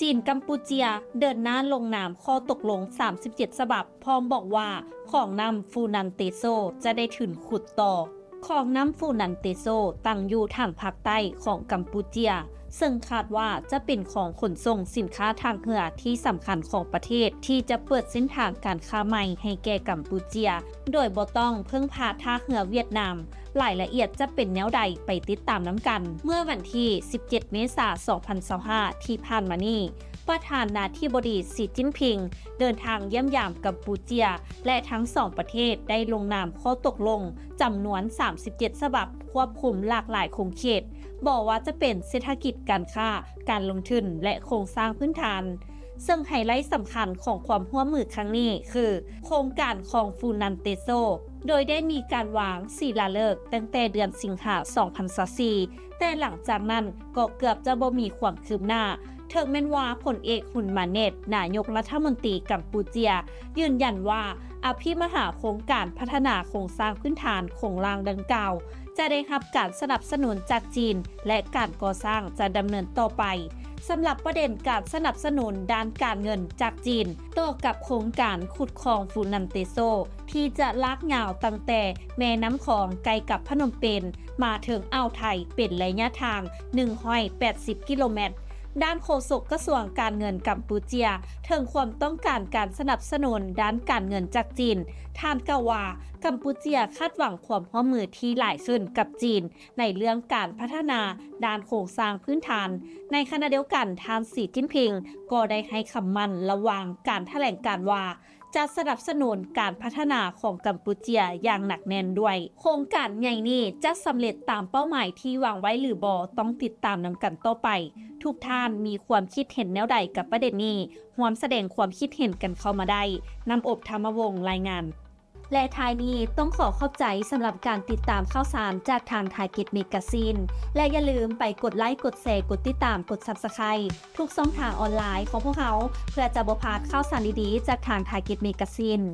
ຈີນ-ກຳປູເຈຍ ເດີນໜ້າລົງນາມຂໍ້ຕົກລົງສາມສິບເຈັດສະບັບ ພ້ອມບອກວ່າ ຂອງນ້ຳຟູນັນເຕໂຊ ຈະໄດ້ຖືນຂຸດຕໍ່. ຂອງນ້ຳຟູນັນເຕໂຊ ຕັ້ງຢູ່ທາງພາກໃຕ້ຂອງກຳປູເຈຍ ເຊິ່ງຄາດວ່າຈະເປັນຂອງຂົນສົ່ງສິນຄ້າທາງເຮືອທີ່ສຳຄັນຂອງປະເທດ ທີ່ຈະເປີດເສັ້ນທາງການຄ້າໃໝ່ໃຫ້ແກ່ກຳປູເຈຍ ໂດຍບໍ່ຕ້ອງເພິ່ງພາທ່າເຮືອຫວຽດນາມ. ລາຍລະອຽດຈະເປັນແນວໃດ ໄປຕິດຕາມນຳກັນ. ເມື່ອວັນທີສິບເຈັດ ເມສາ ສອງພັນຊາວຫ້າ ທີ່ຜ່ານມານີ້, ປະທານາທິບໍດີ ສີ ຈິ້ນຜິງ ເດີນທາງຢ້ຽມຢາມກຳປູເຈຍ ແລະ ທັງສອງປະເທດໄດ້ລົງນາມຂໍ້ຕົກລົງຈຳນວນສາມສິບເຈັດສະບັບ ຄວບຄຸມຫຼາກຫຼາຍຂົງເຂດ, ບໍ່ວ່າຈະເປັນເສດຖະກິດ, ການຄ້າ, ການລົງທຶນ ແລະ ໂຄງສ້າງພື້ນຖານ. ເຊິ່ງໄຮໄລສຳຄັນຂອງຄວາມຮ່ວມມືຄັ້ງນີ້ຄື ໂຄງການຂອງຟູນັນເຕໂຊ ໂດຍໄດ້ມີການວາງສີລາເລີກຕັ້ງແຕ່ເດືອນສິງຫາ ສອງພັນຊາວສີ່ ແຕ່ຫຼັງຈາກນັ້ນກໍເກືອບຈະບໍ່ມີຄວາມຄືບໜ້າ, ເຖິງແມ່ນວ່າພົນເອກ ຮຸນ ມາເນດ ນາຍົກລັດຖະມົນຕີກຳປູເຈຍ ຢືນຢັນວ່າ ອະພິມະຫາໂຄງການພັດທະນາໂຄງສ້າງພື້ນຖານໂຄງລ່າງດັ່ງກ່າວ ຈະໄດ້ຮັບການສະໜັບສະໜູນຈາກຈີນ ແລະ ການກໍ່ສ້າງຈະດຳເນີນຕໍ່ໄປ. ສຳລັບປະເດັນການສະໜັບສະໜູນດ້ານການເງິນຈາກຈີນ ຕໍ່ກັບໂຄງການຂຸດຄອງຟູນັນເຕໂຊ ທີ່ຈະລາກຍາວຕັ້ງແຕ່ແມ່ນ້ຳຂອງໃກ້ກັບພະນົມເປນ ມາເຖິງອ່າວໄທ ເປັນໄລຍະທາງໜຶ່ງຮ້ອຍແປດສິບກິໂລແມັດ. ດ້ານໂຄສົກກະຊວງການເງິນກຳປູເຈຍ ເຖິງຄວາມຕ້ອງການການສະໜັບສະໜູນດ້ານການເງິນຈາກຈີນ, ທ່ານກ່າວວ່າ ກຳປູເຈຍຄາດຫວັງຄວາມຮ່ວມມືທີ່ຫຼາຍຂຶ້ນກັບຈີນ ໃນເລື່ອງການພັດທະນາດ້ານໂຄງສ້າງພື້ນຖານ. ໃນຂະນະດຽວກັນ, ທ່ານ ສີ ຈິ້ນຜິງ ກໍໄດ້ໃຫ້ຄຳໝັ້ນລະຫວ່າງການຖະແຫຼງການວ່າ ຈະສະໜັບສະໜູນການພັດທະນາຂອງກຳປູເຈຍຢ່າງໜັກແໜ້ນດ້ວຍ. ໂຄງການໃຫຍ່ນີ້ຈະສຳເລັດຕາມເປົ້າໝາຍທີ່ວາງໄວ້ຫຼືບໍ່ ຕ້ອງຕິດຕາມນຳກັນຕໍ່ໄປ. ທຸກທ່ານມີຄວາມຄິດເຫັນແນວໃດກັບປະເດັນນີ້? ຮ່ວມສະແດງຄວາມຄິດເຫັນກັນເຂົ້າມາໄດ້. ນ້ຳອົບ ທຳມະວົງ ລາຍງານ. ແລະ ທ້າຍນີ້ຕ້ອງຂໍຂອບໃຈສຳລັບການຕິດຕາມຂ່າວສານຈາກທາງ Target Magazine ແລະ ຢ່າລືມໄປກົດໄລ, ກົດແຊ, ກົດຕິດຕາມ, ກົດ Subscribe ທຸກຊ່ອງທາງອອນລາຍຂອງພວກເຮົາ ເພື່ອຈະບໍ່ພາດຂ່າວສານດີໆຈາກທາງ Target Magazine.